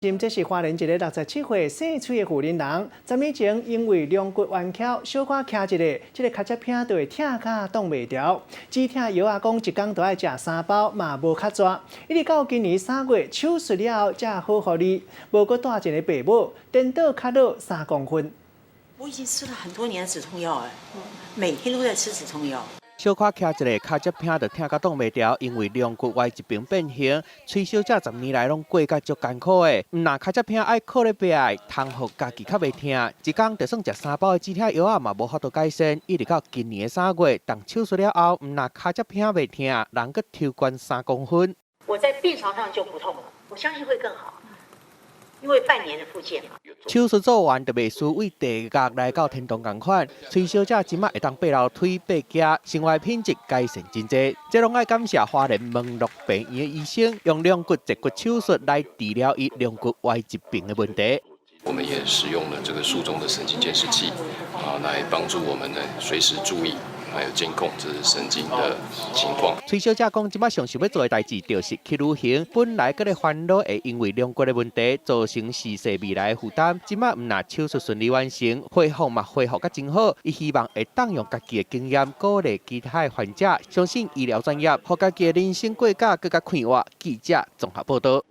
這是花蓮一个67歲姓崔的婦人人，10年前因為龍骨彎曲，小可徛一下，這个跤脊骿就會疼甲擋袂牢。止疼藥仔講一工都愛食三包，嘛無較逝。一直到今年3月手術了後才好予哩，無閣帶一个爸母，顛倒較老3公分。我已經吃了很多年的止痛藥，哎，每天都在吃止痛藥。小可徛一下，跤脊骿就疼甲擋袂牢，因為龍骨歪一邊變形，崔小姐10年來攏過甲足艱苦的。毋但跤脊骿愛靠咧爬來，通予家己較袂疼，一工就算食三包的止疼藥仔嘛無法度改善。一直到今年的3月，動手術了後，毋但跤脊骿袂疼，人閣抽懸3公分。我在病床上就不痛了，我相信會更好。因為半年的復健嘛。手術做完就袂輸對地獄來到天堂仝款。崔小姐這馬會當爬樓梯、爬行，生活品質改善真濟。這攏愛感謝花蓮門諾病院的醫生，用龍骨截骨手術來治療伊龍骨歪一邊的問題。我們也使用了這個術中的神經監視器，啊，來幫助我們呢隨時注意，還有監控這是神經的情況。崔小姐講，這馬上想欲做的代誌，就是去旅行。本來閣咧煩惱會因為龍骨的問題造成時勢未來的負擔，這馬毋但手術順利完成，恢復嘛恢復甲真好。伊希望會當用家己的經驗鼓勵其他的患者，相信醫療專業，予家己的人生過甲閣較快活。記者綜合報道。